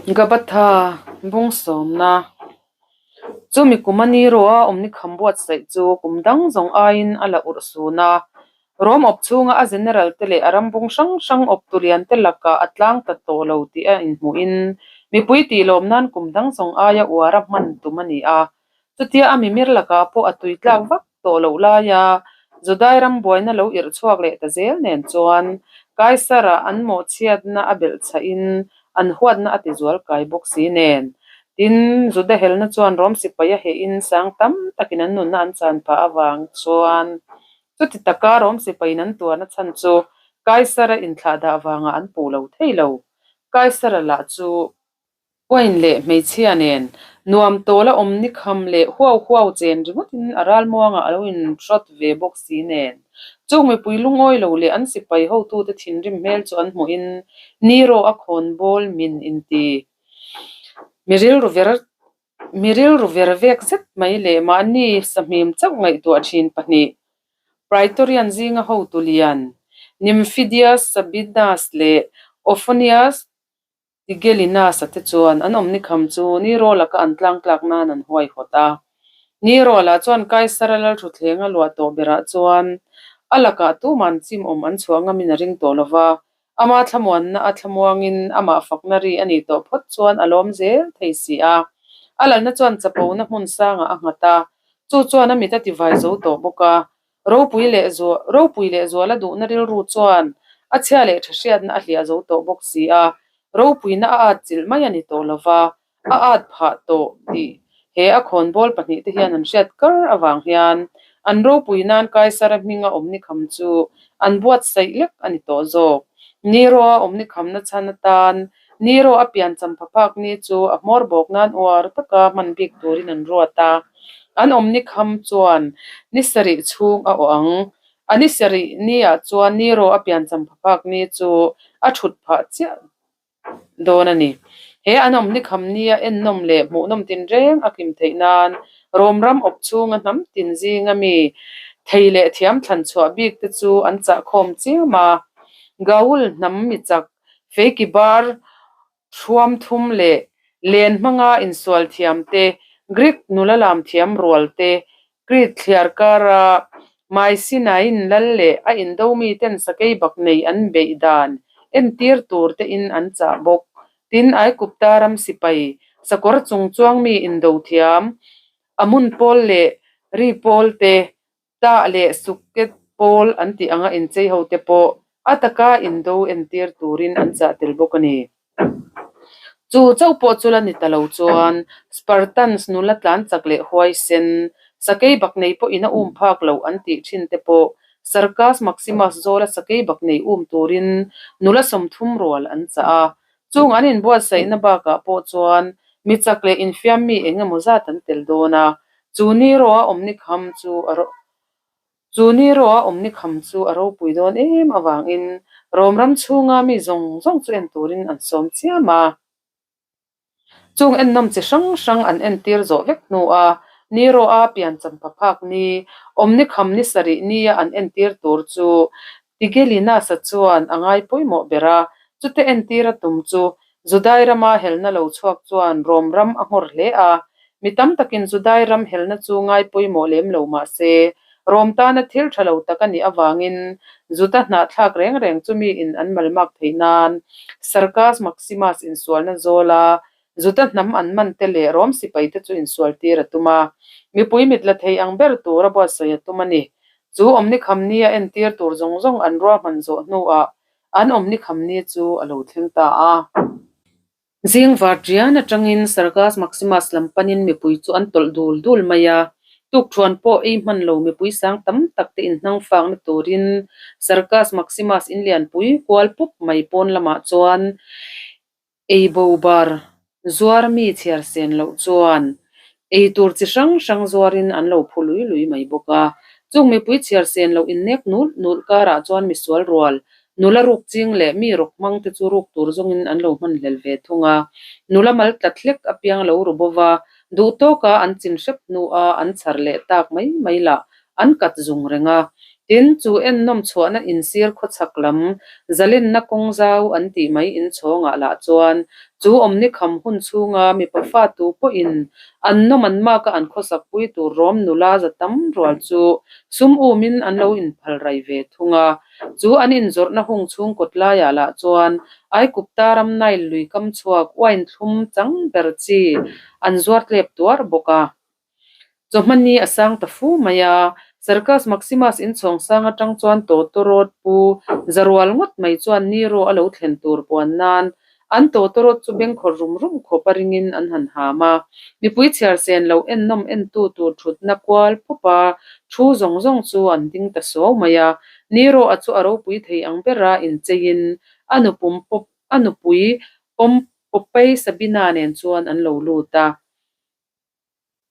Gabatha bung sawmna Chumi kum a ni rawh a awmni kham buatsaih chu kum dang zawng aiin a la urh sun a. Rom awp chhunga a general te leh a ram bung hrang hrang awptu lian te lakah a tlang ta tawh lo tih a inhmuhin mipui tih lawm nan kum dang zawng aia uar a hman tum a ni a. Chutia a mimir lakah pawh a tui tlak vak tawh loh laia Judai ram buaina lo irh chhuak leh ta zel nen chuan Kaisara an mawhchhiatna a belh chhahin an huatna a tizual kai bawk si nen. Tin, Juda helna chuan Rom sipai a hehin sang tam takin an nunna an chan phah avang chuan chuti taka Rom sipaiin an tuarna chhan chu Kaisara inthlahdah vangah an puh lo thei lo. Kaisara lah chu Wine leh hmeichhia nen nuam tawla awm ni kham leh huau huau chen ringawtin a ralmuangah a lo inhrawt ve bawk si nen. Chung mipui lungawi lo leh an sipai hotute thinrim hmel chu an hmuhin Nero a khawnbawl min inti. Mi rilru ver mi rilru ver vek zet mai leh mahni sahmim chauh ngaihtuah thin pahnih Praetorian zinga hotu lian Nymphidius Sabinus leh Ofonius Tigellinus-a te chuan an awmni kham chu Nero laka an tlangtlak nan an huaihawt a. Nero lah chuan Kaisara lalthutthleng a luah tawh berah chuan a lakah tuman chim awm an chhuah ngamin a ring tawh lo va, ama thlamuanna a thlamuangin amah fakna ri a nih tawh phawt chuan a lawm zel thei si a. A lalna chuan chapona hmun sangah a nghat a, chu chuan a mit a tivai zo tawh bawk a. Ropui leh zual ropui leh zuala duhna rilru chuan a chhia leh tha hriatna a hliah zo tawh bawk si a, ropuina a at chilh mai a ni tawh lo va, a at phah tawh tih he a khawnbawl pahnih te hian an hriat kar avang hian an ropui nan Kaisara hminga awmni kham chu an buatsaih lek a ni tawh zawk. Nero a awmni khamna chhan atan Nero a pian champhaphak ni chu a hmawr bawk nan uar taka hman bik turin an ruat a. An awmni kham chuan ni sarih chhung a awh ang. A ni sarih niah chuan Nero a pian champhaphak ni chu a thut phah chiah dawn a ni. He an awmni kham nia ennawm leh hmuhnawm tinreng a kim theih nan Rom ram awp chhunga hnam tin zinga mi thei leh thiam thlan chhuah bik te chu an chahkhawm chiam a. Gaul hnam mi chak Feiki bar thuam thum leh len hmanga insual thiam te, Greek nula lam thiam rual te, Crete thliar kara Mycenaean lal leh a indo miten sakei bak nei an beih dan entir tur te in an chah bawk. Tin, Aigupta ram sipai sakawr chung chuang mi indo thiam Amun pawl leh Ri pawl te Tah leh Sukket pawl an tih anga inchei ho te pawh a taka indo entir turin an chah tel bawk a ni. Chu chauh pawh chu la ni ta lo chuan Spartans nula tlan chak leh huaisen, sakei bak nei pawhin a um phak loh an tih thin te pawh Circus Maximus zawla sakei bak nei um turin nula 30 rual an chah a. Chung an inbuatsaihna bakah pawh chuan mi chak leh infiam mi eng emaw zat an tel dawn a, Chu ni rawh a awmni kham chu a ro Chu ni rawh a awmni kham chu a ropui dawn em avangin Rom ram chhunga mi zawng zawng chu en turin an sawm chiam a. Chung ennawm chi hrang hrang an entir zawh vek hnua ni rawh a pian champha phak ni, awmni kham ni sarih nia an entir tur chu Tigellinus-a chuan a ngai pawimawh ber a, chute entir a tum chu Judai rama helna lo chhuak chuan Rom ram a nghawr hle a. Mi tam takin Judai ram helna chu ngai pawimawh lem lo mah se, Rom tana thil tha lo tak a nih avangin Juda hnahthlak reng reng chu miin an malmak theih nan Circus Maximus insualna zawla Juda hnam an man te leh Rom sipaite chu insualtir a tum a. Mipui mit la thei ang ber tura buatsaih a tum a ni. Chu awmni khamni a entir tur zawng zawng an ruahman zawh hnuah an awmni khamni chu a lo thleng ta a. Zing varṭian aṭangin Circus Maximus lam panin mipui chu an tawlh dul dul mai a. Tukṭhuan pawh ei hman lo mipui sang tam tak te inhnang fakna turin Circus Maximus in lianpui kual pup mai pawn lamah chuan Ei bo bar zuar mi chhiar sen loh chuan ei tur chi hrang hrang zuarin an lo phu lui lui mai bawk a. Chung mipui chhiar sen loh innek nulh nulh karah chuan misual rual, nula ruk ching leh mi rawk hmang te chu ruk tur zawngin an lo hman hlel ve thung a. Nula mal tlat hlek apiang lo ru bova, duh tawka an chin hrep hnua an chhar leh tak mai mai lah an kat zung reng a. Tin, chu ennawm chhuahna insir khawchhak lam zalenna kawng zau an tih mai inchhawngah lah chuan chu awmni kham hun chhunga mipa fa tu pawhin an nawm an maka an khawsak pui tur rawm nula za tam rual chu sum umin an lo inphal rai ve thung a. Chu an inzawrhna hung chhung kawt laiah lah chuan Aikupta ram Nile lui kam chhuak uain thlum chang ber chi an zuar tlep tuar bawk a. Chawhma ni a sang ta fu mai a, Circus Maximus inchhawng sang atang chuan tawtawrawt pu Zarual ngawt mai chuan Nero a lo thlen tur puan nan an tawtawrawt chu bengkhawr rum rum khawp a ringin an han ham a. Mipui chhiar sen lo ennawm entu tur thutna kual pawp a thu zawng zawng chu an ding ta suau mai a. Nero a chu a ropui thei ang bera incheiin a nupum pawp a nupui pawm Popeye Sabina nen chuan an lo lut a.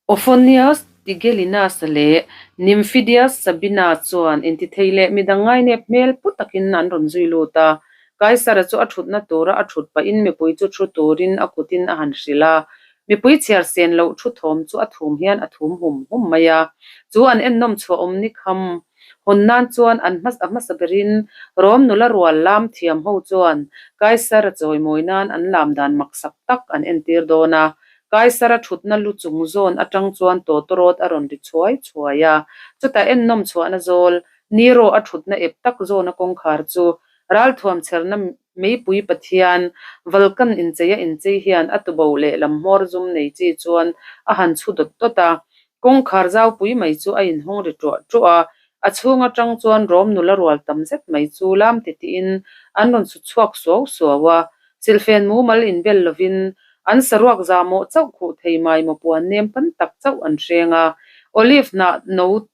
Ofonius Tigellinus leh Nymphidius Sabina chuan intithei leh midang ngainep hmel pu takin an rawn zui lut a. Kaisara chu a thutna tura a thut pahin mipui chu thu turin a kutin a han hrilh a. Mipui chhiar sen loh thu thawm chu a thum hian a thum hum hum mai a. Chu an ennawm chhuah awm ni kham hawn nan chuan an a hmasa berin Rom nula rual lam thiam ho chuan Kaisara chawimawi nan an lam dan maksak tak an entir dawn a. Kaisara thutna lu chung zawn atang chuan tawtawrawt a rawn ri chhuai chhuai a, chutah ennawm chhuahna zawl, Nero a thutna ep tak zawna kawngkhar chu ralthuam chherna meipui pathian Vulcan incheia inchei hian a tubo leh lam hmawr zum nei chi chuan a han chhu dawt dawt a, kawngkhar zaupui mai chu a inhawng ri ṭuah ṭuah a, a chhung atang chuan rawm nula rual tam zet mai chu lam titiin an rawn su chhuak suau suau a, Silhfen mumal inbel lovin an saruak zahmawh chauh khuh thei mai maw puan nem pan tak chauh an hreng a. Olive hnah no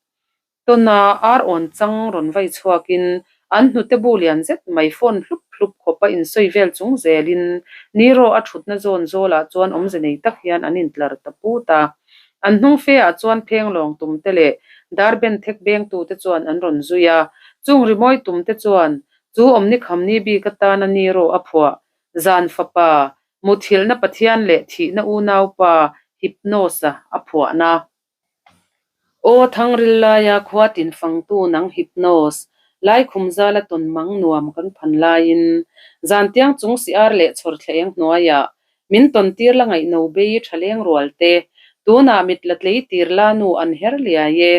tawna ar awn chang rawn vai chhuakin an hnute bu lian zet mai phone hlup hlup khawpa insawi vel chung zelin Nero a thutna zawn zawlah chuan awmze nei tak hian an intlar ta put a. An hnung fe ah chuan phenglawng tumte leh darben thek bengtute chuan an rawn zui a. Chung rimawi tumte chuan Chu awmni khamni bik atana Nero a phuah, zan fapa, muthilhna Pathian leh thihna unaupa Hypnos-a a phuahna. Aw thangril laia khua tin fangtu nang Hypnos, laikhum zala tawn mang nuam kan phan laiin, zantiang chung siar leh chhawrthla eng hnuaiah, min tawn tir la ngaihno bei tha leng rual te, tunah mit la tlei tir la nu an her liai e,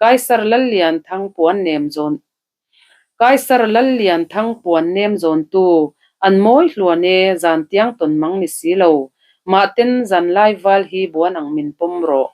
Kaisar Lallianthang puan nem zawn Kaisar Lallian thang puan nem zawntu an mawi hluan e, zan tiang tawn mang ni si lo. Mahten zan lai val hi buan ang min pawm rawh.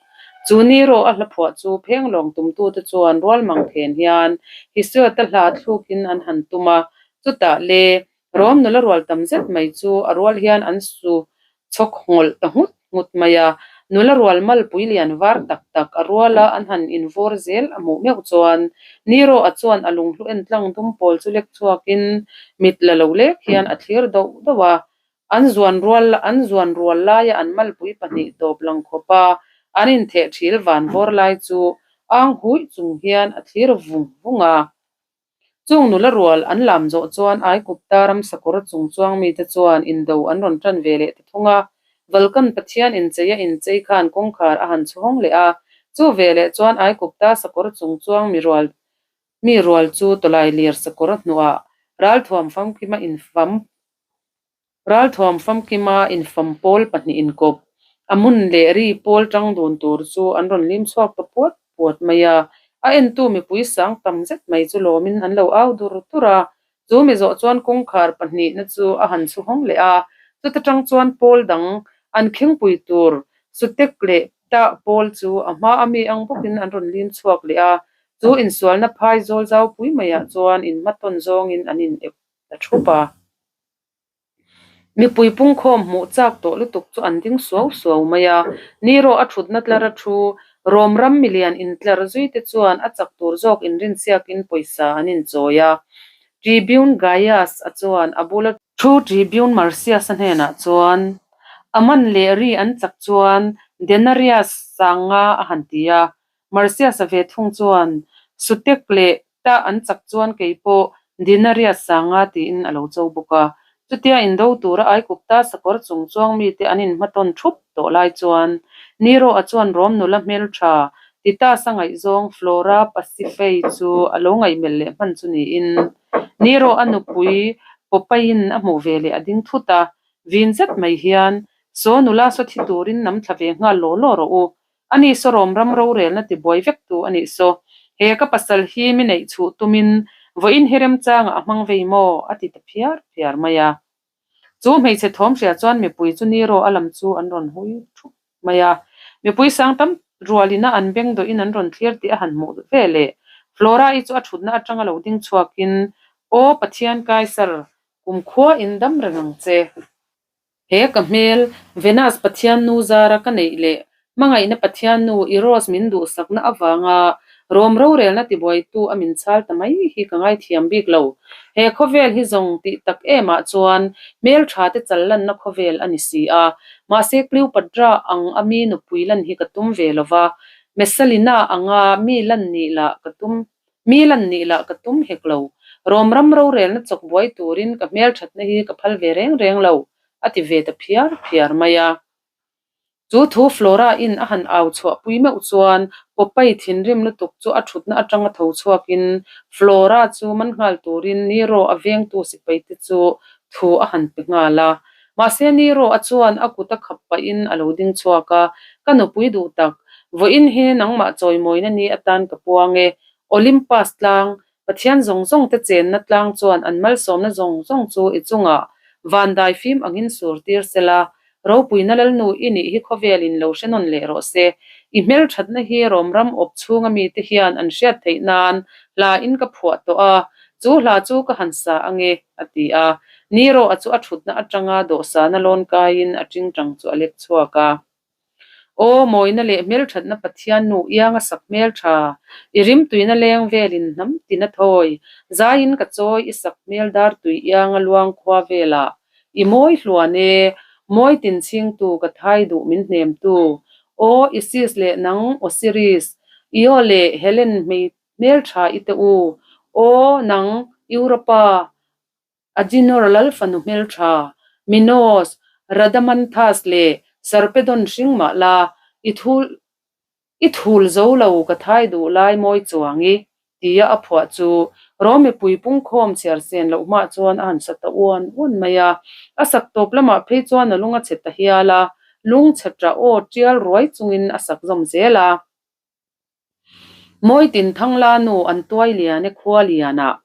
Chu ni rawh a hla phuah chu phenglawng tumtute chuan rual mang then hian Hesiod-a hla thlukin an han tum a, chutah le Rom nula rual tam zet mai chu a rual hian an su chhawk ngawlh ta nghut nghut mai a, nula rual malpui lian var tak tak a ruala an han invawr zel a hmuh meuh chuan Nero a chuan a lunghlu en tlang dum pawl chu lek chhuakin mit la lo lek hian a thlir doh doh a, an zuan rual an zuan rual laia an malpui pahnih tawp lang khawp a an intheh thil van vawr lai chu ang huih chung hian a thlir vung vung a. Chung nula rual an lam zawh chuan Aikupta ram sakawr chung chuang mite chuan indo an rawn tan ve leh ta thung a. Vulcan pathian inchei a inchei khan kawngkhar a han chhawng leh a. Chu ve leh chuan Aikupta sakawr chung chuang mi rual mi rual chu tawlai lir sakawr hnuah ralthuam famkima infam Ralthuam famkima infam pawl pahnih inkawp, a hmun leh ri pawl tang dun tur chu an rawn lim chhuak ta puat puat mai a. A entu mipui sang tam zet mai chu lawmin an lo au dur dur a. Chu mi zawh chuan kawngkhar pahnihna chu a han chhu hawng leh a. Chuta tang chuan pawl dang an khingpui tur Sutek leh Tah pawl chu a hma a mi ang bawkin an rawn lim chhuak leh a. Chu insualna phai zawl zaupui maiah chuan inhmatawn zawngin an in ep ta thup a. Mipui pungkhawm hmuh chak tawh lutuk chu an ding suau suau mai a, Nero a thutna tlar a thu, Rom ram milian intlar zui te chuan a chak tur zawk inrinsiakin pawisa an inchawi a. Tribune Gaius a chuan a bula thu Tribune Marcius a hnenah chuan, A man leh ri an chak chuan Denarius sanga a han ti a, Marcius a ve thung chuan, Sutek leh Ta an chak chuan kei pawh Denarius sanga tiin a lo cho bawk a. Chutia indo tura Aikupta sakawr chung chuang mite an inhmatawn thup tawh lai chuan Nero-a chuan Rom nula hmeltha Titus-a ngaihzawng Flora Pasiphae chu a lo ngaihmelh leh hman chu niin Nero a nupui Popeye-in a hmuh ve leh a ding thut a, vin zet mai hian, Saw nula saw thi turin nam thla ve nghal law law rawh u. Ani saw Rom ram rorelna tibuai vek tu a nih saw. He ka pasal hi mi neih chhuh tumin vawiin hi remchangah a hmang vei maw? a ti ta phiar phiar mai a. Chu hmeichhe thawm hria chuan mipui chu Nero a lam chu an rawn hui thup mai a. Mipui sang tam rualina an beng dawhin an rawn thlir tih a han hmuh ve leh. Flora-i chu a thutna atanga lo ding chhuakin, Aw Pathian Kaisar, kumkhua in dam reng ang che. He ka hmel, Venus Pathian nu zara ka neih leh hmangaihna Pathian nu Eros min duhsakna avanga Rom rorelna tibuaitu a min chhal ta mai hi ka ngaithiam bik lo. He khawvel hi zawng tih tak emah chuan hmeltha te chal lanna khawvel a ni si a. Mahse Cleopatra ang a mi nupui lan hi ka tum ve lo va, Messalina anga mi lan nih lah ka tum Mi lan nih lah ka tum hek lo. Rom ram rorelna chawk buai turin ka hmelthatna hi ka phal ve reng reng lo, a ti ve ta phiar phiar mai a. Chu thu Flora in a han au chhuah pui meuh chuan Popeye thinrim lutuk chu a thutna atanga tho chhuakin Flora chu man nghal turin Nero a vengtu sipai te chu thu a han pe nghal a. Mahse Nero a chuan a kut a khap pahin a lo ding chhuak a, Ka nupui duh tak, vawiin hi nangmah chawimawina ni atan ka puang e. Olympus tlang, Pathian zawng zawng te chenna tlang chuan an malsawmna zawng zawng chu i chungah vandai fim angin sur tir sela, Ropuina Lalnu i nih hi khawvelin lo hre nawn leh rawh se. I hmelthatna hi Rawmram awp chhunga mite hian an hriat theih nan hla in ka phuah tawh a, chu hla chu ka han sa ange, a ti a. Nero-a chu a thutna atanga dawhsana lawn kaiin a tingtang chu a lek chhuak a. Aw, mawina leh hmelthatna Pathian nu ianga sak hmeltha, i rimtuina leng velin hnam tin a thawi, zaiin ka chawi i sak hmel dar tui ianga luang khua velah i mawi hluan e, mawi tin chhingtu ka thai duh min hnemtu. Aw, Isis leh nang Osiris, Io leh Helen hmeltha i te u, aw, nang Europa, Agenor Lalfanu hmeltha, Minos, Radamanthus leh Sarpedon hring mah la, i thul i thul zo lo ka thai duh lai mawi chuang i, tia a phuah chu Rom mipui pungkhawm chhiar sen loh hmah chuan a han sa ta uan uan mai a. A sak tawp lamah phei chuan a lung a chhe ta hial a, lung chhe ṭah aw ṭial ruai chungin a sak zawm zel a. Mawitin Thangla nu an tuai lian e khua lianah,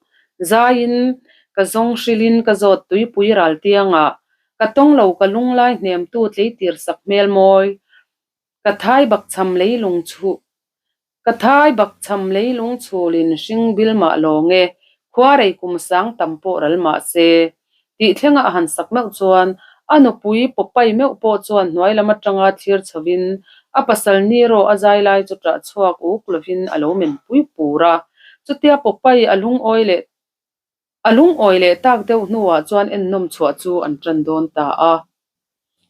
zaiin ka zawng hrilhin ka zawt tuipui ral tiangah, ka tawng lo ka lunglai hnemtu tleitir sak hmel mawi, ka thai bakchham leilung chhu ka thai bakchham leilung chhulin hring bil mah lawng e, khuarei kum sang tam pawh ral mah se. Tih thlenga a han sak meuh chuan a nupui Popeye meuh pawh chuan hnuai lam atanga thlir chhovin a pasal Nero a zai lai chu ṭah chhuak uk lovin a lo men pui pur a. Chutia Popeye a lungawi leh a lungawi leh tak deuh hnuah chuan ennawm chhuah chu an ṭan dawn ta a.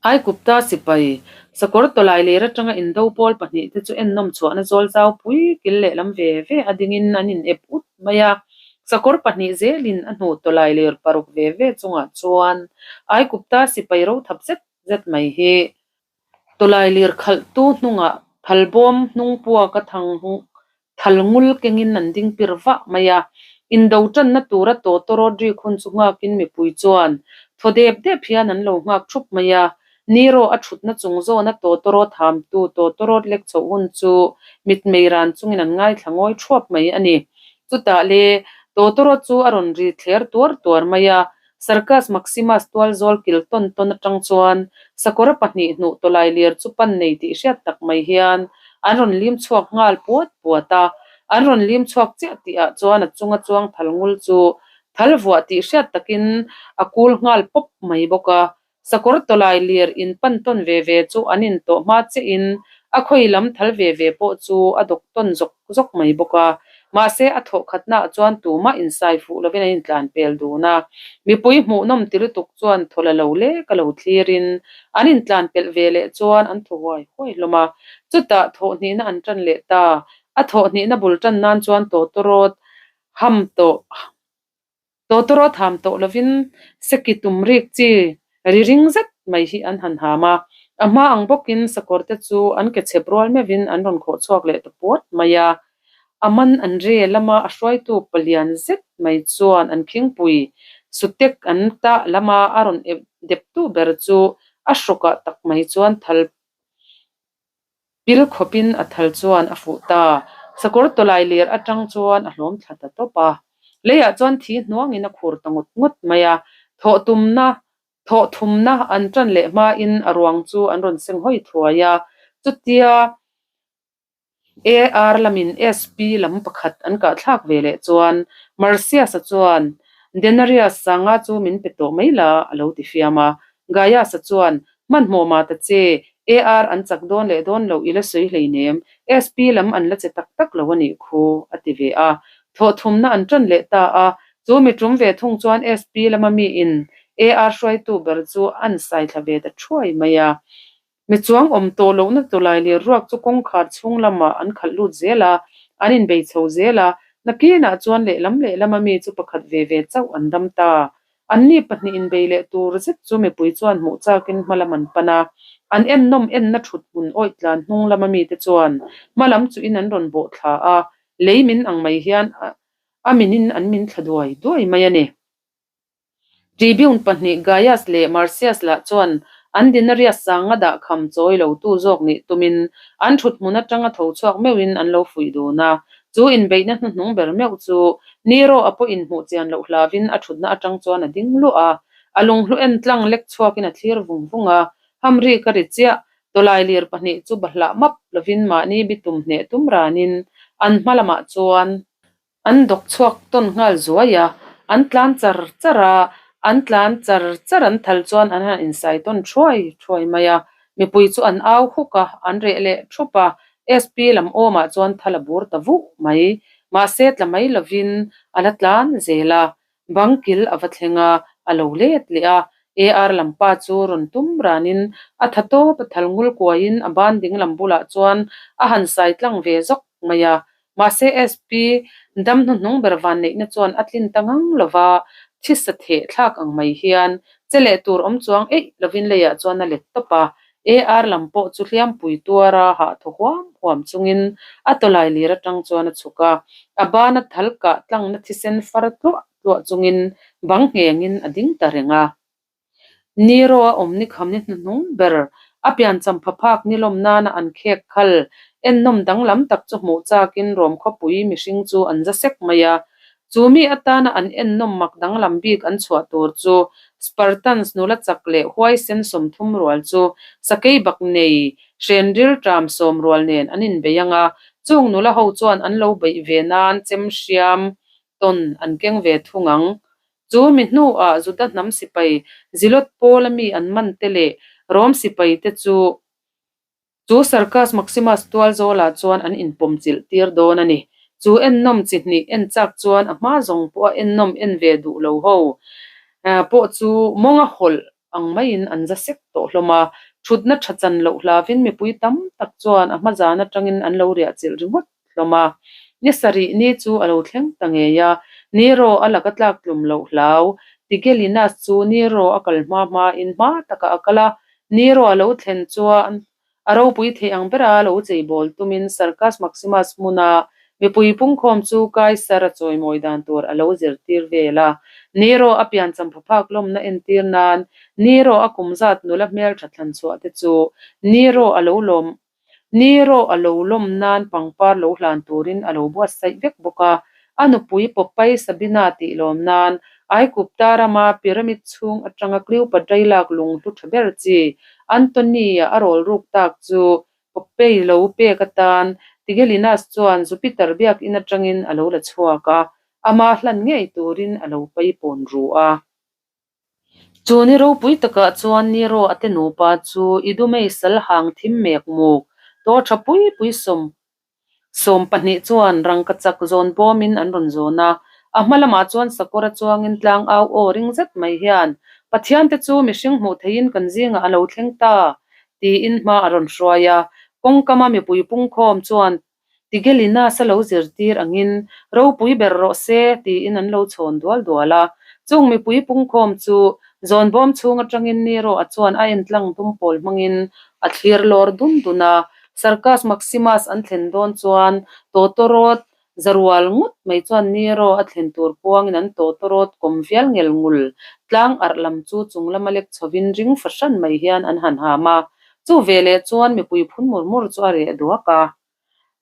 Aikupta sipai, sakawr tawlai ler atanga indo pawl pahnihte chu ennawm chhuahna zawl zau pui kil lehlam ve ve a dingin an in ep ut mai a. Sakawr pahnih zelin a hnuh tawlai ler paruk ve ve chungah chuan Aikupta sipai ro thap zet zet mai hi tawlai lir khalhtu hnungah thalbawm hnung puaka thang Thal ngul kengin an ding pir vah mai a, indo tanna tura tawtawrawt rik hun chu nghakin mipui chuan thaw dep dep hian an lo nghak thup mai a. Nero a thutna chung zawna tawtawrawt hamtu tawtawrawt lek chhoh hun chu mitmei ran chungin an ngaithla ngawi thuap mai a ni. Chutah le, tawtawrawt chu a rawn ri thler tuar tuar mai a, Circus Maximus tualzawl kil tawn tawn atang chuan sakawra pahnih hnuh tawlai lir chu pan nei tih hriat tak mai hian an rawn lim chhuak nghal puat puat a. An rawn lim chhuak chiah tihah chuan a chunga chuang thal ngul chu thal vuah tih hriat takin a kul nghal pawp mai bawk a. Sakawr tawlai lir in pan tawn ve ve chu an in tawh hma chiah in a khawi lam thal ve ve pawh chu a dawk tawn zawk zawk mai bawk a. Mahse a thawh khatna ah chuan tumah insai fuh lovin an intlan pel dun a. Mipui hmuhnawm ti lutuk chuan thaw la lo lek a lo thlir in an intlan pelh ve leh chuan an thaw huai huai hlawm a. Chutah thawh hnihna an tan leh ta. A thawh hnihna bul tan nan chuan tawtawrawt ham tawh Tawtawrawt ham tawh lovin seki tum rik chi ri ring zet mai hi an han ham a. A hma ang bawkin sakawr te chu an ke chhep rual meuhin an rawn khawh chhuak leh ta puat mai a. A man an re lama a hruaitu palian zet mai chuan an khingpui sutek an tah lama a rawn ep deptu ber chu a hrawkah tak mai chuan thal Pil khawpin a thal chuan a fuh ta. Sakawr tawlai ler atang chuan a hlawm thla ta tawp a. Leiah chuan thi hnuangin a khur ta ngawt ngawt mai a. Thawh tumna, thawh thumna an tan leh hmain a ruang chu an rawn seng hawi thuai a. Chutia AR lamin SP lam pakhat an kah thlak ve leh chuan Marcius-a chuan Denarius sanga chu min pe tawh mai la a lo ti fiam a. Gaius-a chuan Hmanhmawh mah ta che, AR an chak dawn leh dawn loh i la sawi hleinem, SP lam an la che tak tak lo a nih khu, a ti ve a. Thawhthumna an ṭan leh ta a, chu mi ṭum ve thung chuan SP lama miin AR hruaitu ber chu an saithla ve ta ṭhuai mai a. Mi chuang awm tawh lohna tawlai leh ruak chu kawngkhar chhung lamah an khalh lut zel a, an inbei chho zel a, nakinah chuan lehlam lehlama mi chu pakhat ve ve chauh an dam ta. Anni pahnihin inbei leh tur zet chu mipui chuan hmuh chakin hma lam an pan a, an ennawm enna thut hmun awih tlan hnung lama mite chuan hma lam chuhin an rawn bawh thla a, lei min ang mai hian a minin an min thla duai duai mai a ni. Tribune pahnih Gaius leh Marcius lah chuan an denarius sanga dah kham chawi lo tu zawk nih tumin an thut hmun atanga tho chhuak meuhin an lo fuih dun a, Chu inbeihna hnuhnung ber meuh chu Nero a pawh inhmuh chian loh hlavin a thutna atang chuan a ding luah a, a lunghlu en tlang lek chhuakin a thlir vung vung a, hamri ka ri chiah, tawlai lir pahnih chu bahlah map lovin mahni bitum hneh tum ranin an hma lamah chuan an dawk chhuak tawn nghal zuai a, an tlan char char a, an tlan char char an thal chuan an han insai tawn thuai thuai mai a, mipui chu an au huk a, an reh leh thup a, SP lam awmah chuan thal a bur ta vuh mai. Mahse tla mai lovin a la tlan zel a, bang kil a va thleng a, a lo let leh a. AR lam pa chu rawn tum ranin a tha tawp a thal ngul kuaiin a ban ding lam bulah chuan a han sai tlang ve zawk mai a. Mahse SP dam hnuhnung ber vanneihna chuan a tlin ta ngang lo va, thisa theh thlak ang mai hian che leh tur awm chuang eih lovin leiah chuan a let tawp a. AR lam pawh chu hliampui tuara hah thaw huam huam chungin a tawlai lir atang chuan a chhuk a, a bana thal kah tlangna thisen far tluah tluah chungin bang nghengin a ding ta reng a. Nero a awm ni kham ni hnuhnung ber, a piancham pha phak ni lawm nana an khek khal, ennawm danglam tak chu hmuh chakin Rom khawpui mihring chu an za sek mai a. Chu mi atana an ennawm mak danglam bik an chhuah tur chu Spartans nula chak leh huaisen 30 rual chu sakei bak nei hrenril ṭam sawm rual nen an inbei ang a, chung nula ho chuan an lo beih ve nan chem hriam tawn an keng ve thung ang. Chu mi hnuah Juda hnam sipai Zilot Paula mi an man te leh Rom sipai te chu Chu Circus Maximus tual zawlah chuan an inpawm chilh tir dawn a ni. Chu ennawm chi hnih en chak chuan a hma zawng pawha ennawm en ve duh lo ho pawh chu mawnga hawlh ang maiin an za sek tawh hlawm a. Thutna tha chan loh hlavin mipui tam tak chuan a hma zan atangin an lo riah chilh ringawt hlawm a. Ni sarih ni chu a lo thleng ta ngei a, Nero a laka tlak tlum loh hlau. Tigellinus chu Nero a kal hma hmain hma takah a kal a, Nero a lo thlen chuan a ropui theih ang bera lo cheibawl tumin Circus Maximus hmuna mipui pungkhawm chu Kaisar a chawimawi dan tur a lo zirtir vel a. Nero a piancham phaphak lawmna entir nan Nero a kum zat nula hmeltha thlan chhuah te chu Nero a lo lawm Nero a lo lawm nan pangpar lo hlan turin a lo buatsaih vek bawk a. A nupui Popeye Sabina tih lawm nan Aigupta rama pyramid chhung atanga Cleopatra lak lunghlu tha ber chi Antony-a a rawl ruk tak chu Popeye lo pek atan Tigellinus chuan Jupiter biakin atangin a lo la chhuak a, ama hlan ngei turin a lo paipawn ru a. Chu ni ropui takah chuan Nero a te nupa chu Idumei sal hang thim mek muk tawr tha pui pui sawm 20 chuan rangka chak zawn bawmin an rawn zawn a. A hma lamah chuan sakawr a chuangin tlang au aw ring zet mai hian, Pathian te chu mihring hmuh theihin kan zingah a lo thleng ta, tiin hma a rawn hruai a. Kawngkama mipui pungkhawm chuan Tigellinus a lo zirtir angin ropui ber rawh se tiin an lo chhawn dual dual a. Chung mipui pungkhawm chu Zawnbawm chhung atangin Nero-a chuan a entlang dumpawl hmangin a thlir lawr dun dun a. Circus Maximus an thlen dawn chuan tawtawrawt zarual ngawt mai chuan Nero a thlen tur puangin an tawtawrawt kawm vial ngel ngul tlang arh lam chu chung lama lek chhovin ring fahran mai hian an han ham a. Chu veleh chuan mipui phun mur mur chu a reh duak a.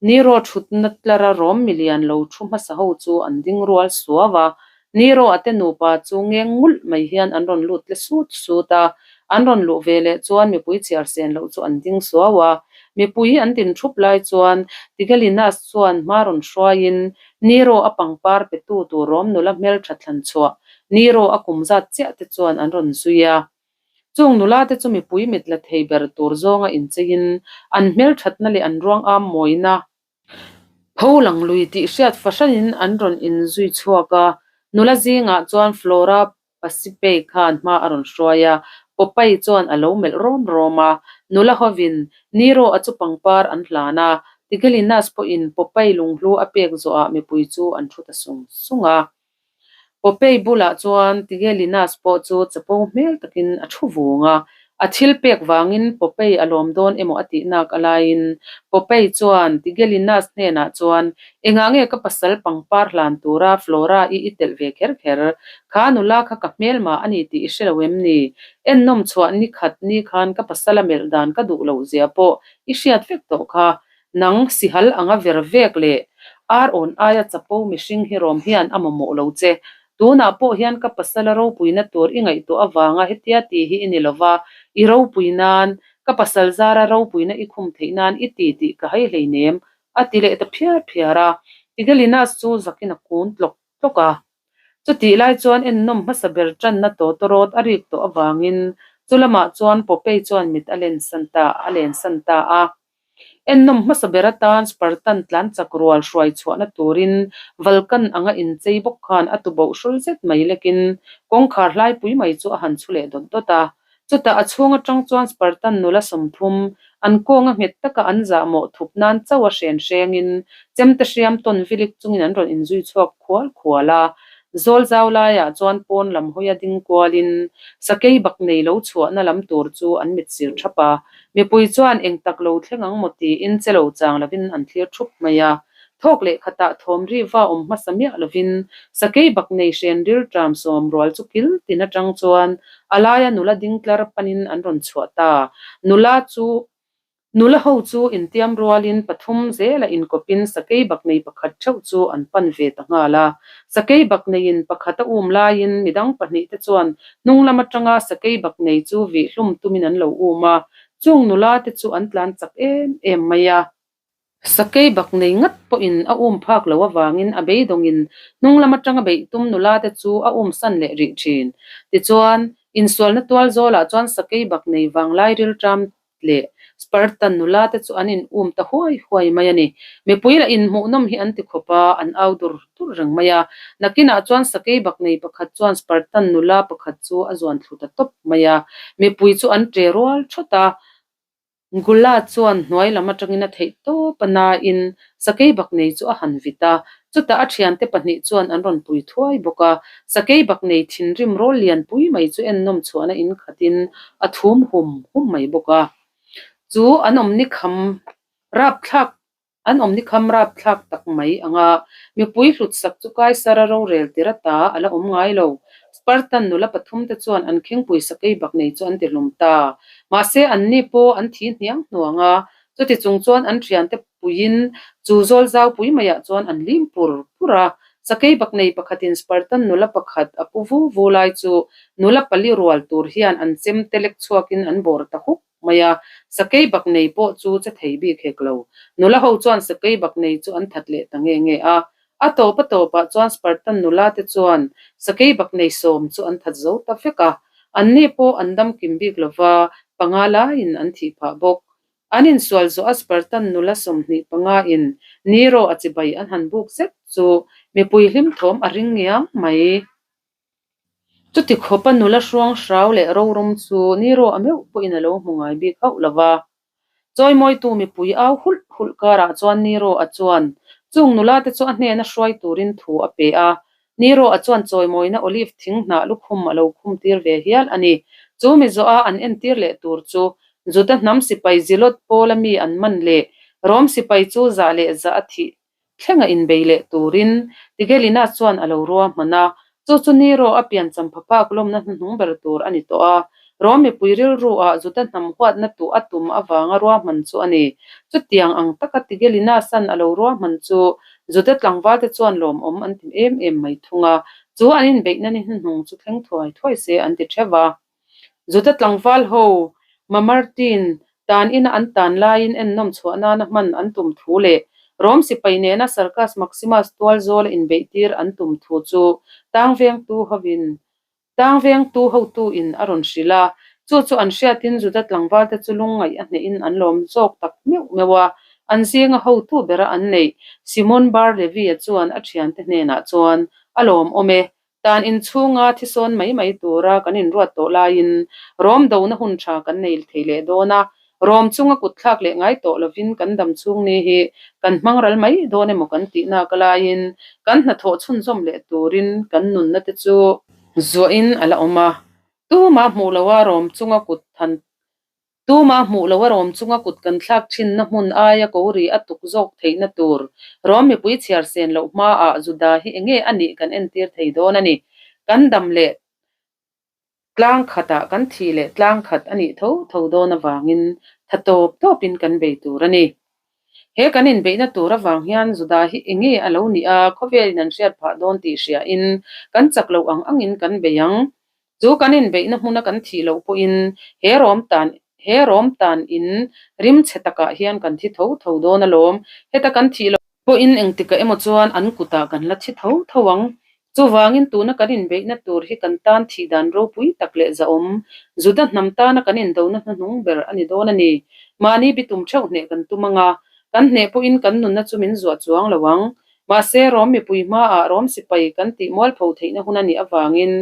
Nero thutna tlara rawm milian lo thu hmasa ho chu an ding rual suau a, Nero a te nupa chu ngeng ngulh mai hian an rawn lut tle sut sut a, an rawn luh ve leh chuan mipui chhiar sen loh chu an ding suau a, mipui an din thup lai chuan Tigellinus chuan hma rawn hruaiin Nero a pangpar petu tur rawm nula hmeltha thlan chhuah Nero a kum zat chiah te chuan an rawn zui a. Chung nula te chu mipui mit la thei ber tur zawnga incheiin an hmelthatna leh an ruang am mawina pho lang lui tih hriat fahranin an rawn inzui chhuak a. Nula zingah chuan Flora Pasipei khan hma a rawn hruai a, Popeye chuan a lo melh rawm rawm a. Nula hovin Nero a chu pangpar an hlan a, Tigellinus pawhin Popeye lunghlu a pek zawhah mipui chu an thu ta sung sung a. Popeye bulah chuan Tigellinus pawh chu chapo hmel takin a thu vung a. A thil pek vangin Popeye a lawm dawn emaw a tih nak a laiin Popeye chuan Tigellinus hnenah chuan, Engah nge ka pasal pangpar hlan tura Flora-i i telh ve kher kher? Kha nula kha ka hmelma a ni tih i hre lo em ni? Ennawm chhuah ni khat ni khan ka pasal a melh dan ka duh loh zia pawh i hriat vek tawh kha. Nang sihal anga ver vek leh ar awn aia chapo mihring hi rawm hian a mamawh lo che. Tunah pawh hian ka pasala ropuina tur i ngaihtuah avanga hetia ti hi i ni lova, i ropui nan, ka pasal zara ropuina i khum theih nan i ti tih ka hai hleinem, a ti leh ta phiar phiar a. Tigelinas chu zakin a kun tlawk tlawk a. Chutih lai chuan ennawm hmasa ber tanna tawtawrawt a rik tawh avangin chu lamah chuan Popeye chuan mit a lensan ta a lensan ta a. Ennawm hmasa ber atan Spartan tlan chak rual hruai chhuahna turin Vulcan anga inchei bawk khan a tuboh hrul zet mai lekin kawngkhar hlaipui mai chu a han chhu leh dawt dawt a. Chutah a chhung atang chuan Spartan nula 30, an kawnga nghet taka an zahmawh thup nan chauh a hren hrengin chemte hriam tawn vilik chungin an rawn inzui chhuak khual khual a. Zawl zau laiah chuan pawn lam hawia ding kualin sakei bak nei lo chhuahna lam tur chu an mit sir thap a. Mipui chuan eng tak lo thleng ang maw tiin che lo chang lovin an thlir thup mai a. Thawk leh khatah thawm ri va awm hmasa miah lovin sakei bak nei hren ril ṭam sawm rual chu kil tin aṭang chuan a laia nula ding tlar panin an rawn chhuah ta. Nula chu Nula ho chu intiam rualin pathum zela inkawpin sakei bak nei pakhat theuh chu an pan ve ta nghal a. Sakei bak neiin pakhat a um laiin midang pahnih te chuan hnung lam atanga sakei bak nei chu vih hlum tumin an lo um a, chung nula te chu an tlan chak em em mai a. Sakei bak nei ngat pawhin a um phak lo avangin a beidawngin hnung lam atanga beih tum nula te chu a um san leh rih thin. Tichuan, insualna tual zawlah chuan sakei bak nei vanglai rilṭam leh Spartan nula te chu an in um ta huai huai mai a ni. Mipui lah in hmuhnawm hi an ti khawp a, an au dur dur reng mai a. Nakinah chuan sakei bak nei pakhat chuan Spartan nula pakhat chu a zuan thlu ta tawp mai a. Mipui chu an ṭe rual thawt a. Gula chuan hnuai lam atangin a theih tawp a nain sakei bak nei chu a han vit a. Chutah a thiante pahnih chuan an rawn pui thuai bawk a, sakeibaknei thinrim rawl lianpui mai chu ennawm chhuahna in khatin a thum hum hum mai bawk a. Chu an awmni kham rapthlak an awmni kham rapthlak tak mai anga mipui hlutsak chu Kaisara rorel tir ata a la awm ngai lo. Spartan nula pathum te chuan an khingpui sakeibaknei chu an ti hlum ta. Mahse anni pawh an thi hniang hnuang a, chuti chung chuan an thiante puiin chu zawl zau pui maiah chuan an lim pur pur a. Sakei bak nei pakhatin Spartan nula pakhat a pu vu vu lai chu nula pali rual tur hian an chem te lek chhuakin an bawr ta huk mai a. Sakei bak nei pawh chu che thei bik hek lo. Nula ho chuan sakei bak nei chu an that leh ta nge nge a. A tawp a tawpah chuan Spartan nula te chuan sakei bak nei sawm chu an that zo ta vek a. Anni pawh an dam kim bik lova panga laiin an thih phah bawk. An insual zawh a Spartan nula 25 in Nero a chibai an han buk zet chu mipui hlim thawm a ring ngiang mai. Chuti khawpa nula hruang hrau leh rorum chu Nero a meuh pawhin a lo hmu ngai bik hauh lo va. Chawimawitu mipui au hulh hulh karah chuan Nero a chuan chung nula te chu a hnena hruai turin thu a pe a. Nero-a chuan chawimawina olive thing hnah lukhum a lo khum tir ve hial a ni. Chu mi zawha an entir leh tur chu Juda hnam sipai Zilot pawla mi an man leh Rom sipai chu zah leh zah a thih thlenga inbei leh turin Tigellinus chuan a lo ruahman a, chu chu Nero a piancham phaphak lawmna hnuhnung ber tur a ni tawh a. Rom mipui rilruah Juda hnam huatna tuh a tum avanga ruahman chu a ni. Chutiang ang taka Tigellinus-a'n a lo ruahman chu Juda tlangvalte chuan lawmawm an ti em em mai thung a, chu an inbeihna ni hnuhnung chu thleng thuai thuai se an ti theuh a. Juda tlangval ho Mamartin tan ina an tan laiin ennawm chhuah nana hman an tum thu leh Rom sipai nena Circus Maximus tual zawla inbeihtir an tum thu chu tangvengtu hovin tangvengtu hotuin a rawn hrilh a. Chu chu an hriatin Juda tlangvalte chu lungngaih a hnehin an lawm zawk tak meuh meuh a. An zinga hotu bera an neih Simon Bar Levi-a chuan a thiante hnenah chuan a lawmawm e. Tan inchhunga thisawn mai mai tura kan inruat tawh laiin Rom dona hun tha kan nei thei leh dawn a, Rom chunga kutthlak leh ngai tawh lovin kan dam chhung ni hi kan hmang ral mai dawn emaw kan tih nak laiin kan hnathawh chhunzawm leh turin kan nunna te chu zuahin a la awm a, tumah hmuh loha Rom chunga kut han Tuma hmuh loh a rawm chunga kut kan thlak thinna hmun aia ko ri a tuk zawk theihna tur rawm mipui chhiar sen loh hmaah Juda hi enge a nih kan entir thei dawn a ni. Kan dam leh tlang khatah kan thih leh tlang khat a nih tho tho dawn avangin tha tawp tawpin kan bei tur a ni. He kan inbeihna tur avang hian Juda hi enge a lo nih a, khawvelin an hriat phah dawn tih hriain kan chak loh ang angin kan bei ang. Chu kan inbeihna hmuna kan thih loh pawhin he rawm tan he rawm tan in rim chhe takah hian kan thi tho tho dawn alawm. Heta kan thih loh pawhin engtikah emaw chuan an kutah kan la thi tho tho ang. Chuvangin tuna kan inbeihna tur hi kan tan thih dan ropui tak leh zahawm, Juda hnam tana kan indona hnuhnung ber a ni dawn a ni. Mahni bitum theuh hneh kan tum ang a, kan hneh pawhin kan nunna chu min zuah chuang lo ang. Mahse, Rom mipui hmaah Rom sipai kan tih mualpho theihna hun a nih avangin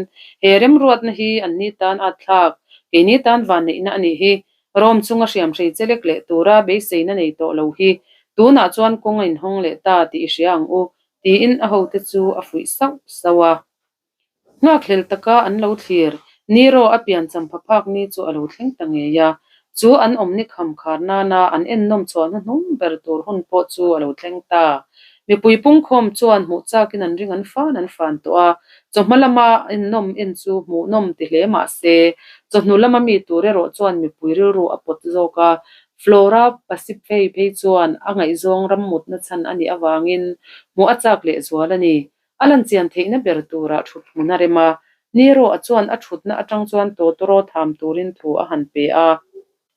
he remruatna hi anni tan at thlak, keini tan vanneihna a nih hi. Rom chunga hriamhrei chelek leh tura beiseina nei tawh lo hi tunah chuan kawng a inhawng leh ta tih i hria ang u, tiin a hote chu a fuih sauh sauh a. Nghakhlel taka an lo thlir, Nero a piancham phaphak ni chu a lo thleng ta ngei a. Chu an awmni kham khar nana an ennawm chhuah hnuhnung ber tur hun pawh chu a lo thleng ta. Mipui pungkhawm chuan hmuh chakin an ring an fan an fan tawh a, chawhma lama ennawm en chu hmuhnawm ti hle mah se, chawhnu lama mi tur erawh chuan mipui rilru a pawt zawk a. Flora Pasipfei phei chuan a ngaihzawng ram mutna chhan a nih avangin hmuh a chak lehzual a ni. A lan chian theihna ber turah thut hmun a rem a, Nero-a chuan a thutna atang chuan Totoro tham turin thu a han pe a.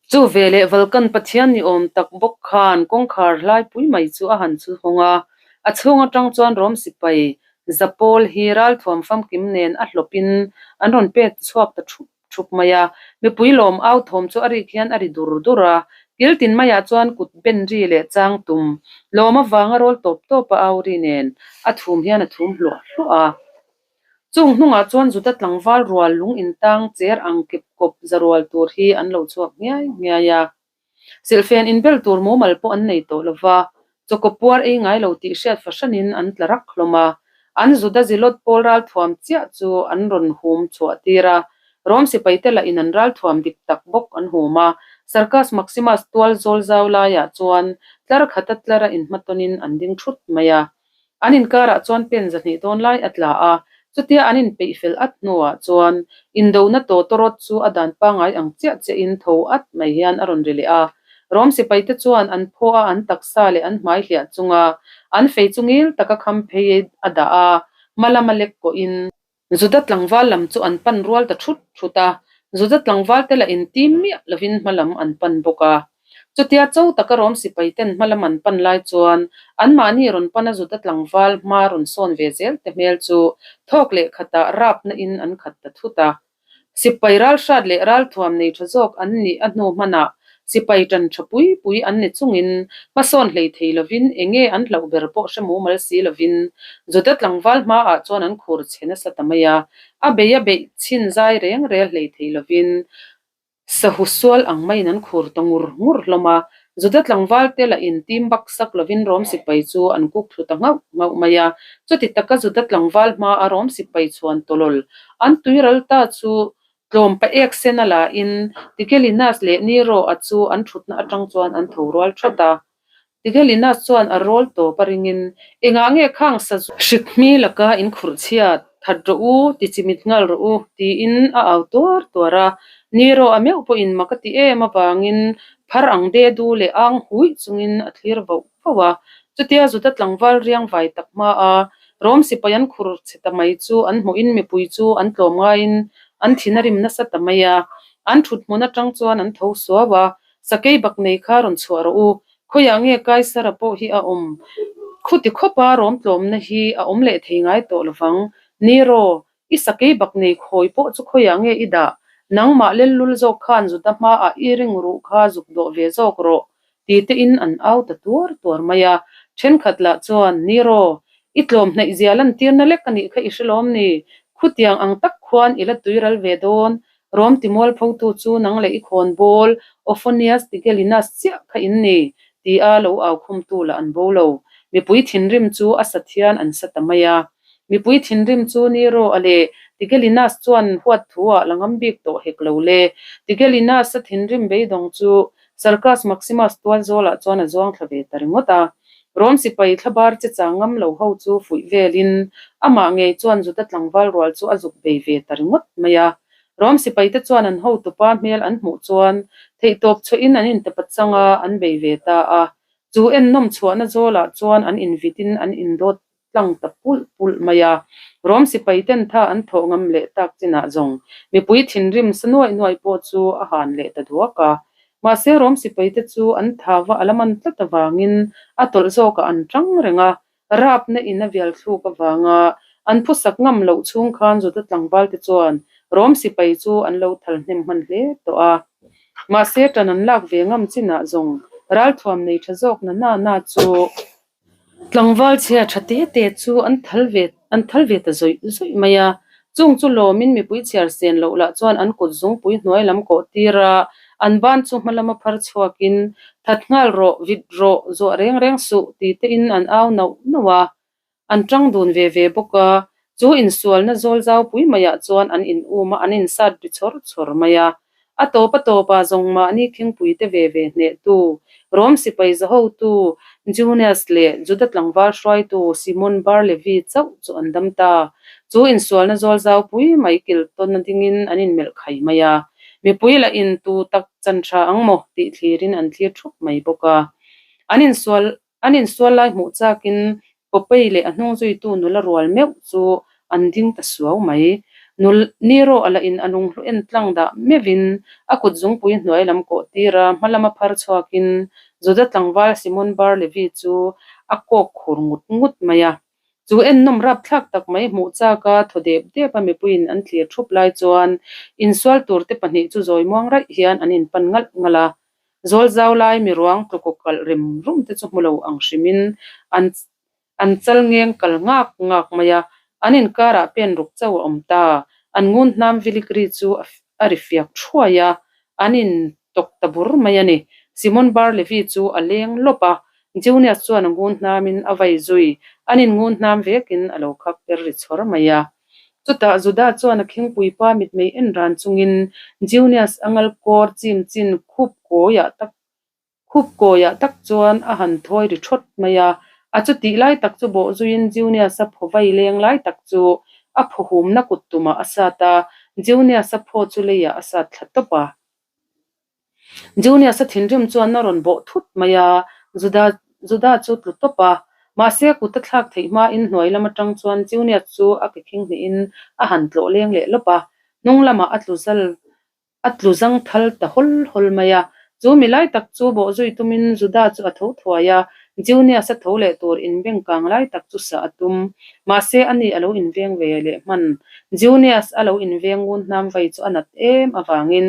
Chu veleh Vulcan pathian ni awm tak bawk khan kawngkhar hlaipui mai chu a han chu hawng a, a chhung atang chuan Rom sipai Zapawl hi ralthuam famkim nen a hlawpin an rawn pek chhuak ta thup thup mai a, mipui lawm au thawm chu a rik hian a ri dur dur a, kil tin maiah chuan kut ben ri leh chang tum lawm avanga rawl tawp tawp a au ri nen a thum hian a thum hluah hluah a. Chung hnungah chuan Juda tlangval rual lung intang cher ang kep kawp za rual tur hi an lo chhuak ngiai ngiai a. Silhfen inbel tur mumal pawh an nei tawh lo va, chawkaw puar ei ngai lo tih hriat fahranin an tla rak hlawm a. An Juda Zilot pawl ralthuam chiah chu an rawn hum chhuah tir a, Rom sipaite lah in an ralthuam dik tak bawk an hum a. Circus Maximus tual zawl zau laiah chuan tlar khata tlara inhmatawnin an ding thut mai a. An inkarah chuan pen zahnih dawn lai a tla a, chutia an inpeih fel at hnuah chuan indona tawtawrawt chu a dan pangngai ang chiah chiahin tho at mai hian a rawn ri leh a. Rom sipaite chuan an phaw a, an taksa leh an hmai hliah chunga an fei chu ngil taka kham phei a dah a, hma lama lek kawhin. Juda tlangval lam chu an pan rual ta thut thut a, Juda tlangval te lah intim miah lovin hma lam an pan bawk a. Chutia cho taka Rom sipai ten hma lam an pan lai chuan anmahni rawn pana Juda tlangval hma rawn sawn ve zel te hmel chu thawk leh khatah rapna in an khat ta thut a. Sipai ralhrat leh ralthuam nei tha zawk an nih a hnu hmanah sipai tan tha pui pui an ni chungin hmasawn hlei thei lovin enge an hlauh ber pawh hre mumal si lovin Juda tlangval hmaah chuan an khur chhe nasa ta mai a, a bei a beih chhin zai reng rel hlei thei lovin sahu sual ang maiin an khur ta ngur ngur hlawm a. Juda tlangvalte lah in tim bak sak lovin Rom sipai chu an kuk thlu ta nghauh nghauh mai a. Chuti taka Juda tlangval hmaa Rom sipai chhuan tawlawl an tuiral ta chu tlawm pa ek sen a la in Tigellinus leh Nero-a chu an thutna atang chuan an tho rual thawt a. Tigellinus chuan a rawl tawp a ringin, Engah nge khang sazu hrik hmi laka in khurh chhiat? That rawh u, ti chimit nghal rawh u, tiin a au tuar tuar a. Nero a meuh pawhin mak a ti em avangin phar ang de du leh ang huih chungin a thlir voh voh a. Chutia Juda tlangval riang vai tak hma a, Rom sipai an khur chhe ta mai chu an hmuhin mipui chu an tlawm ngaiin an thin a rim nasa ta mai a. An thut hmun atang chuan an tho suau a, Sakei bak nei kha rawn chhuah rawh u, khawiah nge Kaisara pawh hi a awm? Khuti khawpa rawm tlawmna hi a awm leh thei ngai tawh lovang. Nero, i sakei bak nei khawi pawh chu khawiah nge i dah? Nangmah lellul zawk khan Juda hmaah i ring ruh kha zuk dawh ve zawk rawh, ti tein an au ta tuar tuar mai a. Thenkhat lah chuan, Nero, i tlawm hnaih zia lantirna lek a nih kha i hre lawm ni? Khutiang ang tak khuan i la tuiral ve dawn, Rom timualphotu chu nang leh i khawnbawl Ofonias Tigellinus chiah kha in ni, tia lo au khumtu lah an bo lo. Mipui thinrim chu a sa thian an sa ta mai a. Mipui thinrim chu Nero a leh Tigellinus chuan huat thu ah la ngam bik tawh hek lo le. Tigellinus a thinrim beidawng chu Circus Maximus tualzawlah chuan a zuang thla ve ta ringawt a. Rom sipai thlabar che chang ngam lo ho chu fuih velin amah ngei chuan Juda tlangval rual chu a zuk bei ve ta ringawt mai a. Rom sipaite chuan an hotupa hmel an hmuh chuan theihtawp chhuahin an intepa chang a, an bei ve ta a. Chu ennawm chhuahna zawlah chuan an invitin an indawt tlang ta pulh pulh mai a. Rom sipai ten tha an thawh ngam leh tak chinah zawng mipui thinrim sa nuaih nuaih pawh chu a han leh ta duak a. Mahse Rom sipai te chu an thava a la man tlat avangin a tawlh zawkah an tang reng a, rapna in a vial thluk avanga an phusak ngam loh chhung khan Juda tlangval te chuan Rom sipai chu an lo thal hnem hman hle tawh a. Mahse tan an lak ve ngam chinah zawng ralthuam nei tha zawk na na na chu Tlangval chhia tha te te chu an thal ve an thal ve ta zawih zawih mai a, chung chu lawmin mipui chhiar sen loh lah chuan an kut zungpui hnuai lam kawh tir a, an ban chu hma lama phar chhuakin, That nghal rawh, vit rawh, zuah reng reng suh ti tein an au nauh nauh a, an tang dun ve ve bawk a, chu insualna zawl zau pui maiah chuan an in um a, an insat ri chawr chawr mai a. A tawp a tawpah zawng mahni khingpui te ve ve hnehtu, Rom sipai zahotu Junius leh Juda tlangval hruaitu Simon Bar Levi chauh chu an dam ta. Chu insualna zawl zau pui mai kil tawn a dingin an inmelh khai mai a. Mipui lah in tu tak chan tha ang maw tih thlirin an thlir thup mai bawk a. An insual An insual lai hmuh chakin Popeye leh a hnung zuitu nula rual meuh chu an ding ta suau mai. Nul Nero a lahin a lunghlu en tlang dah meuhin a kut zungpui hnuai lam kawh tir a, hma lama phar chhuakin Juda tlangval Simon Bar Levi chu a kawk khur ngut ngut mai a. Chu ennawm rapthlak tak mai hmuh chaka thaw dep dep a mipuiin an thlir thup lai chuan insual turte pahnih chu zawi muang raih hian an inpan ngalh ngalh a. Zawl zau lai mi ruang tlukaw kalh rem rum te chu hmu lo ang hrimin an an chal ngeng kal ngak ngak mai a, an inkarah pen ruk chauh a awm ta. An ngun hnam vilik ri chu a ri fiak thuai a, an in tawk ta bur mai a ni. Simon Bar Levi chu a leng lawp a, Junius chuan a ngun hnamin a vai zui, an in ngun hnam vekin a lo khak per ri chhawr mai a. Chutah Juda chuan a khingpui pa mitmei en ran chungin Junius a ngal kawr chim chin khup kawiah tak khup kawiah tak chuan a han thawi ri thawt mai a. A chutih lai tak chu bawh zuiin Junius a phaw vai leng lai tak chu a phaw humna kut tumah a sat a, Junius a phaw chu leiah a sat thla tawp a. Junius-a thinrim chuan a rawn bawh thut mai a, Juda Juda chu tlu tawp a. Mahse, kut a thlak theih hmain hnuai lam atang chuan Junius chu a ke khing hnihin a han tlawh leng leh lawp a, hnung lamah a tlu zal a tlu zang thal ta hawl hawl mai a. Chu mi lai tak chu bawh zui tumin Juda chu a tho thuai a, Junius-a tho leh tur inbeng kang lai tak chu sah a tum. Mahse, ani a lo inveng ve leh hman. Junius a lo inveng ngun hnam vai chu a nat em avangin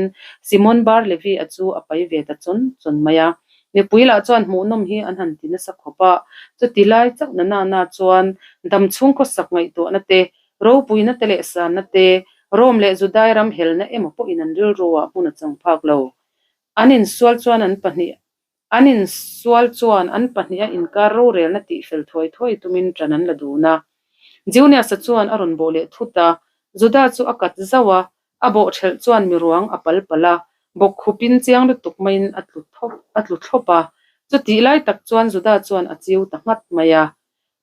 Simon Bar Levi a chu a pai ve ta chawn chawn mai a. Mipui lah chuan hmuhnawm hi an han ti nasa khawp a, chuti lai chauh na na na chuan dam chhung khawsak ngaihtuahna te, ropuina te leh sanna te, Rome leh Judai ram helna emaw pawhin an rilru ah hmun a chang phak lo. An insual chuan an pahnih. An insual chuan an pahniha inkar rorelna tihfel thuai thuai tumin ṭan an la dun a. Junius-a chuan a rawn bawh leh thut a, Juda chu a kat zauh a, a bawh ṭhelh chuan miruang a pal palh a, bawk khupin chiang lutuk maiin a tlu thawp a tlu thlawp a. Chutih lai tak chuan Juda chuan a chiu ta nghat mai a.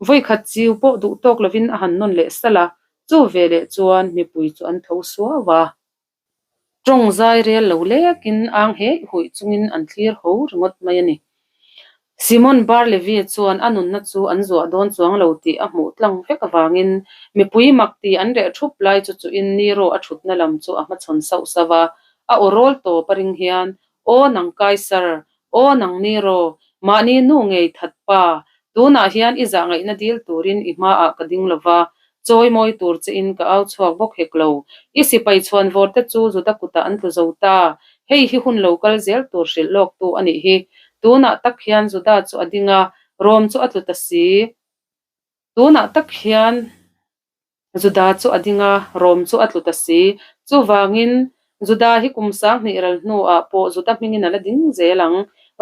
Vawikhat chiu pawh duh tawk lovin a han nawn leh salh a, chu veleh chuan mipui chu an tho suau a. Tawng zai rel lo lekin ang heih huih chungin an thlir ho ringawt mai a ni. Simon Bar Levi chuan a nunna chu an zuah dawn chuang lo tih a hmuh tlang vek avangin mipui mak ti an reh thup lai chu chuin Nero a thutna lam chu a hmachhawn sauh sauh a, a aw rawl tawp a ring hian, Aw nang Kaisar, aw nang Nero, mahni nu ngei that pa, Tunah hian i zah ngaihna dil turin i hmaah ka ding lo va, chawi mawi tur chein ka au chhuak bawk hek lo. I sipai chhuan vawrte chu Juda kutah an tlu zo ta. Hei hi hun lo kal zel tur hrilh lawktu a nih hi. Tunah tak hian Juda chu a ding a, Rom chu a tlu ta si. Tunah tak hian. Juda chu a ding a, Rom chu a tlu ta si. Chuvangin, Juda hi kum 2000 ral hnuah pawh Juda hmingin a la ding zel ang.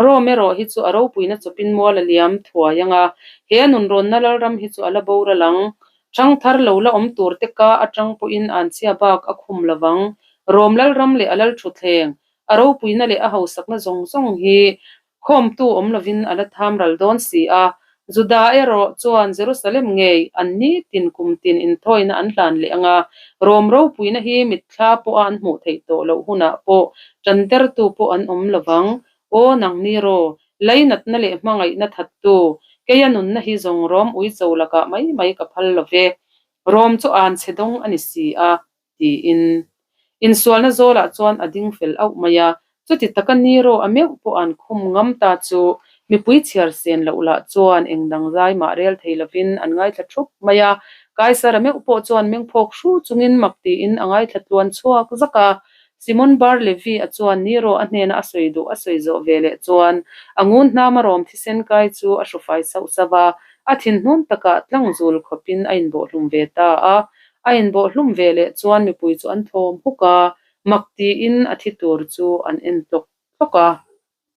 Rom erawh hi chu a ropuina chawpin mual a liam thuai ang a, he a nunrawnna lalram hi chu a la boral ang. Ṭhangthar lo la awm turte ka aṭang pawhin anchhia bak a khum lo vang. Rom lalram leh a lalṭhuthleng, a ropuina leh a hausakna zawng zawng hi Khawmtu awm lovin a la tham ral dawn si a, Juda erawh chuan Jerusalem ngei an nitin kum tin inthawina an hlan leh ang a, Rom ropuina hi mitthla pawha an hmuh theih tawh loh hunah pawh tantertu pawh an awm lo vang. Aw nang Nero, lainatna leh hmangaihna thattu, keia nunna hi zawng Rom uicho lakah mai mai ka phal lo ve. Rom chu an chhe dawng a ni si a. tiin insualna zawlah chuan a ding fel auh mai a. Chuti taka Nero a meuh pawh an khum ngam ta chu mipui chhiar sen loh lah chuan eng dang zai mah rel thei lovin an ngaithla thup mai a. Kaisara meuh pawh chuan mengphawk hru chungin mak tiin a ngaithla tluan chhuak zak a. Simon Bar Levi a chuan Nero a hnena a sawi duh a sawi zawh ve leh chuan a ngun hnama rawm thisen kai chu a hrufai sauh sauh a, a thinhnun takah tlangzul khawpin a inbawhhlum ve ta a. A inbawh hlum ve leh chuan mipui chu an thawm huk a, mak tiin a thi tur chu an en tlawk tlawk a.